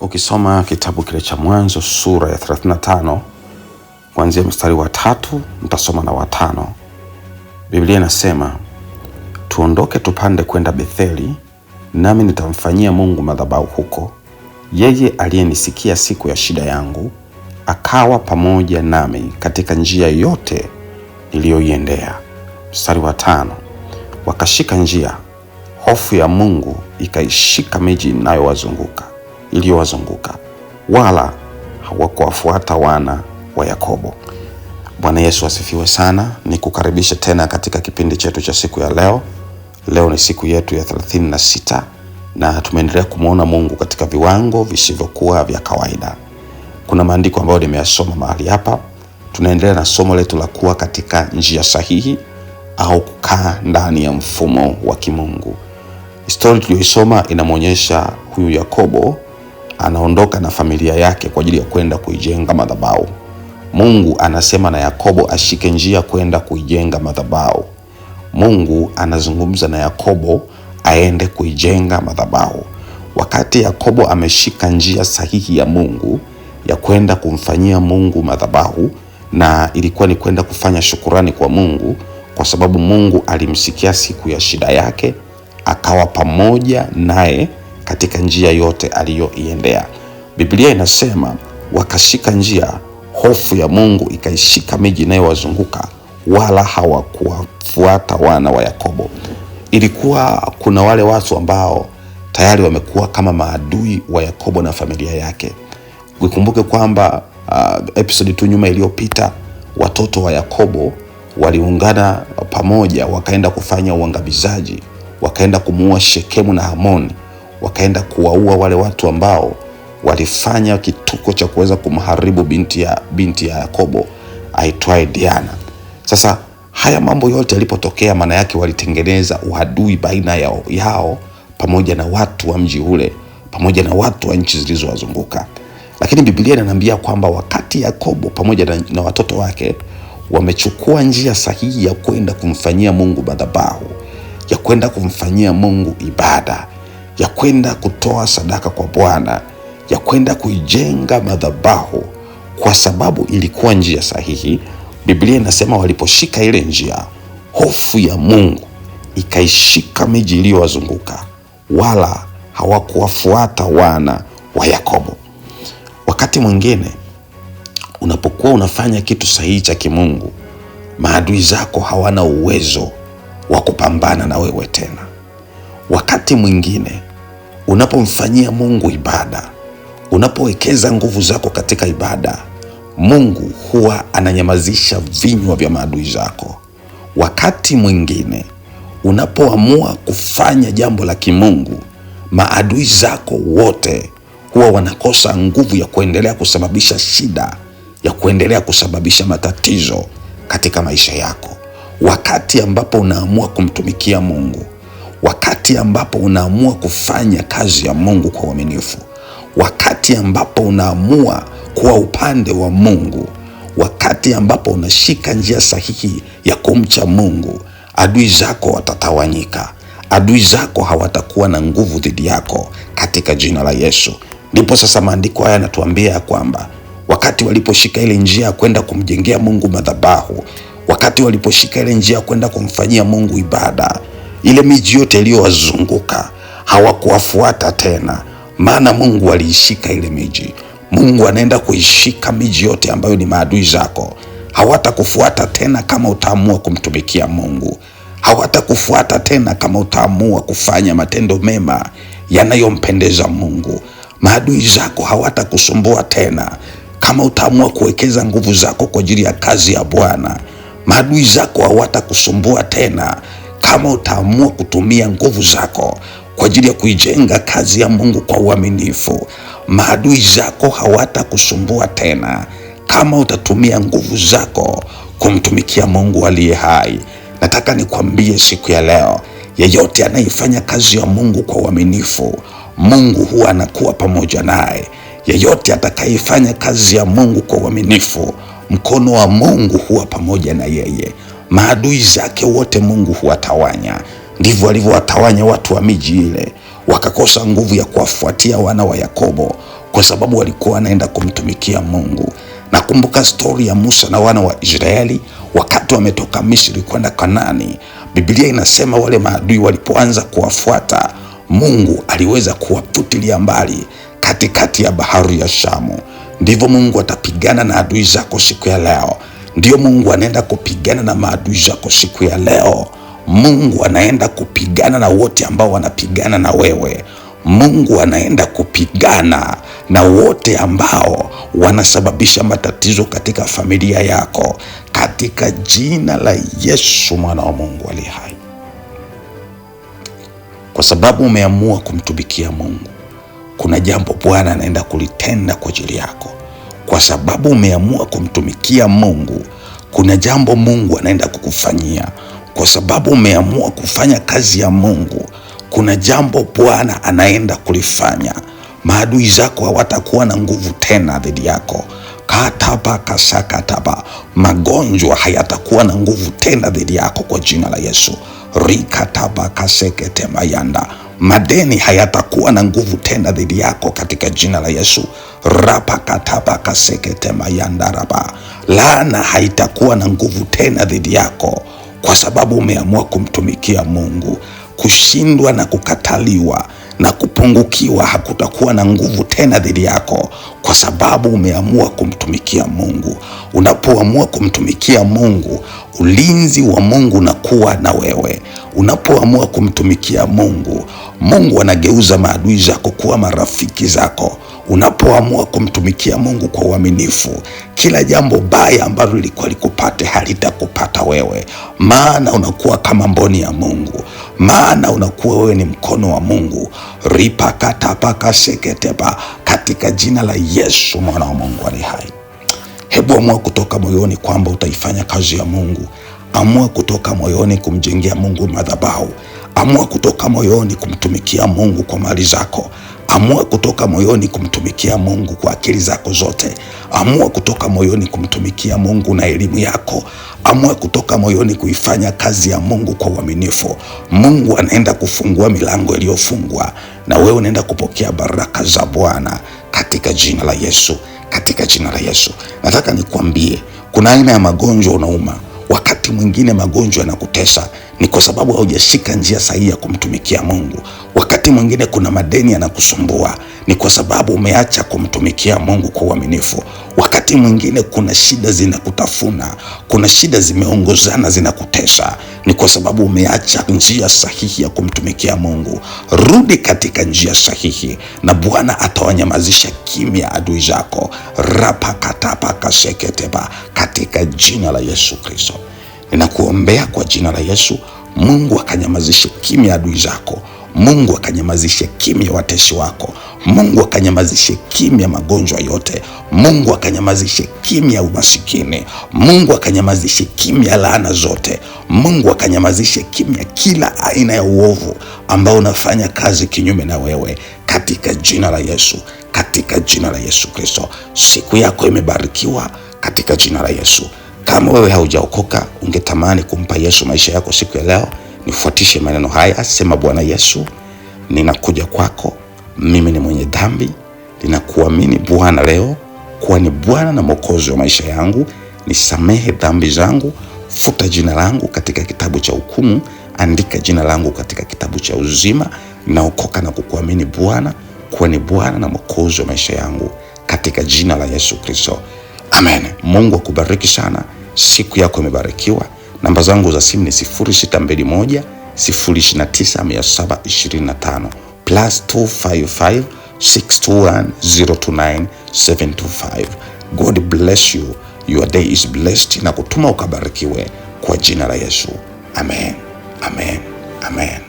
Ukisoma kitabu kile cha Mwanzo sura ya 35 kuanzia mstari wa 3, nitasoma na wa 5. Biblia inasema, tuondoke tupande kwenda Betheli, nami nitamfanyia Mungu madhabahu huko, yeye aliyenisikia siku ya shida yangu, akawa pamoja nami katika njia yote niliyoiendea. Mstari wa 5, wakashika njia, hofu ya Mungu ikaishika miji iliyowazunguka, wala hawakuwafuata wana wa Yakobo. Bwana Yesu asifiwe sana. Nikukaribishe tena katika kipindi chetu cha siku ya leo. Leo ni siku yetu ya 36 na tumeendelea kumuona Mungu katika viwango visivyokuwa vya kawaida. Kuna maandiko ambayo nimeyasoma mahali hapa. Tunaendelea na somo letu la kuwa katika njia sahihi au kukaa ndani ya mfumo wa kimungu. Story tuliyoisoma inamuonyesha huyu Yakobo anaondoka na familia yake kwa ajili ya kwenda kuijenga madhabahu. Mungu anasema na Yakobo ashike njia kwenda kuijenga madhabahu. Mungu anazungumza na Yakobo aende kuijenga madhabahu. Wakati Yakobo ameshika njia sahihi ya Mungu ya kwenda kumfanyia Mungu madhabahu, na ilikuwa ni kwenda kufanya shukurani kwa Mungu kwa sababu Mungu alimsikia siku ya shida yake, akawa pamoja naye katika njia yote aliyoiendea. Biblia inasema wakashika njia, hofu ya Mungu ikaishika miji inayowazunguka, wala hawakuwafuata wana wa Yakobo. Ilikuwa kuna wale watu ambao tayari wamekuwa kama maadui wa Yakobo na familia yake. Ukumbuke kwamba episode tu nyuma iliyopita watoto wa Yakobo waliungana pamoja wakaenda kufanya uangamizaji, wakaenda kumuua Shekemu na Hamoni, wakaenda kuwaua wale watu ambao walifanya kituko cha kuweza kumharibu binti ya Yakobo aitwaye Diana. Sasa haya mambo yote yalipotokea, maana yake walitengeneza uadui baina yao pamoja na watu wa mji ule pamoja na watu wa nchi zilizowazunguka. Lakini Biblia inaniambia kwamba wakati Yakobo pamoja na watoto wake wamechukua njia sahihi ya kwenda kumfanyia Mungu madhabahu, ya kwenda kumfanyia Mungu ibada, ya kwenda kutoa sadaka kwa Bwana, ya kwenda kuijenga madhabahu, kwa sababu ilikuwa njia sahihi. Biblia inasema waliposhika ile njia, hofu ya Mungu ikaishika miji iliyowazunguka, wala hawakuwafuata wana wa Yakobo. Wakati mwingine unapokuwa unafanya kitu sahihi cha kimungu, maadui zako hawana uwezo wa kupambana na wewe tena. Wakati mwingine unapomfanyia Mungu ibada, unapowekeza nguvu zako katika ibada, Mungu huwa ananyamazisha vinywa vya maadui zako. Wakati mwingine unapoamua kufanya jambo la kimungu, maadui zako wote huwa wanakosa nguvu ya kuendelea kusababisha shida, ya kuendelea kusababisha matatizo katika maisha yako. Wakati ambapo unaamua kumtumikia Mungu, wakati ambapo unaamua kufanya kazi ya Mungu kwa uaminifu, wakati ambapo unaamua kuwa upande wa Mungu, wakati ambapo unashika njia sahihi ya kumcha Mungu, adui zako watatawanyika. Adui zako hawatakuwa na nguvu dhidi yako katika jina la Yesu. Ndipo sasa maandiko haya yanatuambia kwamba wakati waliposhika ile njia kwenda kumjengea Mungu madhabahu, wakati waliposhika ile njia kwenda kumfanyia Mungu ibada, ile miji yote iliyowazunguka hawakuwafuata tena, maana Mungu aliishika ile miji. Mungu anaenda kuishika miji yote ambayo ni maadui zako. Hawatakufuata tena kama utaamua kumtumikia Mungu. Hawatakufuata tena kama utaamua kufanya matendo mema yanayompendeza Mungu. Maadui zako hawatakusumbua tena kama utaamua kuwekeza nguvu zako kwa ajili ya kazi ya Bwana. Maadui zako hawatakusumbua tena kama utaamua kutumia nguvu zako kwa ajili ya kuijenga kazi ya Mungu kwa uaminifu. Maadui zako hawatakusumbua tena kama utatumia nguvu zako kumtumikia Mungu aliye hai. Nataka nikwambie siku ya leo, yeyote anayefanya kazi ya Mungu kwa uaminifu, Mungu huwa anakuwa pamoja naye. Yeyote atakayefanya kazi ya Mungu kwa uaminifu, mkono wa Mungu huwa pamoja na yeye. Maadui zake wote Mungu huwatawanya. Ndivyo alivyowatawanya watu wa miji ile. Wakakosa nguvu ya kuwafuatia wana wa Yakobo kwa sababu walikuwa wanaenda kumtumikia Mungu. Nakumbuka stori ya Musa na wana wa Israeli wakati wametoka Misri kwenda Kanaani. Biblia inasema wale maadui walipoanza kuwafuata, Mungu aliweza kuwafutilia mbali katikati ya bahari ya Shamu. Ndivyo Mungu atapigana na adui zako siku ya leo. Ndiyo, Mungu anaenda kupigana na maadui zako siku ya leo. Mungu anaenda kupigana na wote ambao wanapigana na wewe. Mungu anaenda kupigana na wote ambao wanasababisha matatizo katika familia yako, katika jina la Yesu mwana wa Mungu aliye hai. Kwa sababu umeamua kumtumikia Mungu, kuna jambo Bwana anaenda kulitenda kwa ajili yako. Kwa sababu umeamua kumtumikia Mungu, kuna jambo Mungu anaenda kukufanyia. Kwa sababu umeamua kufanya kazi ya Mungu, kuna jambo Bwana anaenda kulifanya. Maadui zako hawatakuwa na nguvu tena dhidi yako. Kataba kasakataba, magonjwa hayatakuwa na nguvu tena dhidi yako kwa jina la Yesu. Rikataba kasekete mayanda, madeni hayatakuwa na nguvu tena dhidi yako katika jina la Yesu. Rapa kataba kasekete mayanda raba, laana haitakuwa na nguvu tena dhidi yako kwa sababu umeamua kumtumikia Mungu. Kushindwa na kukataliwa na kupungukiwa hakutakuwa na nguvu tena dhidi yako kwa sababu umeamua kumtumikia Mungu. Unapoamua kumtumikia Mungu, ulinzi wa Mungu unakuwa na wewe. Unapoamua kumtumikia Mungu, Mungu anageuza maadui zako kuwa marafiki zako. Unapoamua kumtumikia Mungu kwa uaminifu, kila jambo baya ambalo lilikuwa likupate halitakupata wewe, maana unakuwa kama mboni ya Mungu, maana unakuwa wewe ni mkono wa Mungu. Ripakatapakaseketepa, katika jina la Yesu mwana wa Mungu ali hai. Hebu amua kutoka moyoni kwamba utaifanya kazi ya Mungu. Amua kutoka moyoni kumjengea Mungu madhabahu. Amua kutoka moyoni kumtumikia Mungu kwa mali zako. Amua kutoka moyoni kumtumikia Mungu kwa akili zako zote. Amua kutoka moyoni kumtumikia Mungu na elimu yako. Amua kutoka moyoni kuifanya kazi ya Mungu kwa uaminifu. Mungu anaenda kufungua milango iliyofungwa na wewe unaenda kupokea baraka za Bwana katika jina la Yesu, katika jina la Yesu. Nataka nikwambie, kuna aina ya magonjwa unauma. Wakati mwingine magonjwa yanakutesa ni kwa sababu haujashika njia sahihi ya kumtumikia Mungu. Wakati mwingine kuna madeni yanakusumbua ni kwa sababu umeacha kumtumikia Mungu kwa uaminifu. Wakati mwingine kuna shida zinakutafuna, kuna shida zimeongozana zinakutesa, ni kwa sababu umeacha njia sahihi ya kumtumikia Mungu. Rudi katika njia sahihi na Bwana atawanyamazisha kimya adui zako. Rapakatapakaseketeba, katika jina la Yesu Kristo ninakuombea kwa jina la Yesu, Mungu akanyamazishe kimya adui zako. Mungu akanyamazishe kimya watesi wako. Mungu akanyamazishe kimya magonjwa yote. Mungu akanyamazishe kimya umasikini. Mungu akanyamazishe kimya laana zote. Mungu akanyamazishe kimya kila aina ya uovu ambao unafanya kazi kinyume na wewe, katika jina la Yesu, katika jina la Yesu Kristo. Siku yako imebarikiwa katika jina la Yesu. Kama wewe haujaokoka, ungetamani kumpa Yesu maisha yako siku ya leo, nifuatishe maneno haya. Sema, Bwana Yesu, ninakuja kwako, mimi ni mwenye dhambi, ninakuamini Bwana leo kuwa ni Bwana na Mwokozi wa maisha yangu. Nisamehe dhambi zangu, futa jina langu katika kitabu cha hukumu, andika jina langu katika kitabu cha uzima. Naokoka na kukuamini Bwana kuwa ni Bwana na Mwokozi wa maisha yangu, katika jina la Yesu Kristo, amen. Mungu akubariki sana, siku yako imebarikiwa. Namba zangu za simu ni 0621 029 725 plus 255 621 029 725. God bless you. Your day is blessed, na kutuma ukabarikiwe kwa jina la Yesu. Amen, amen, amen.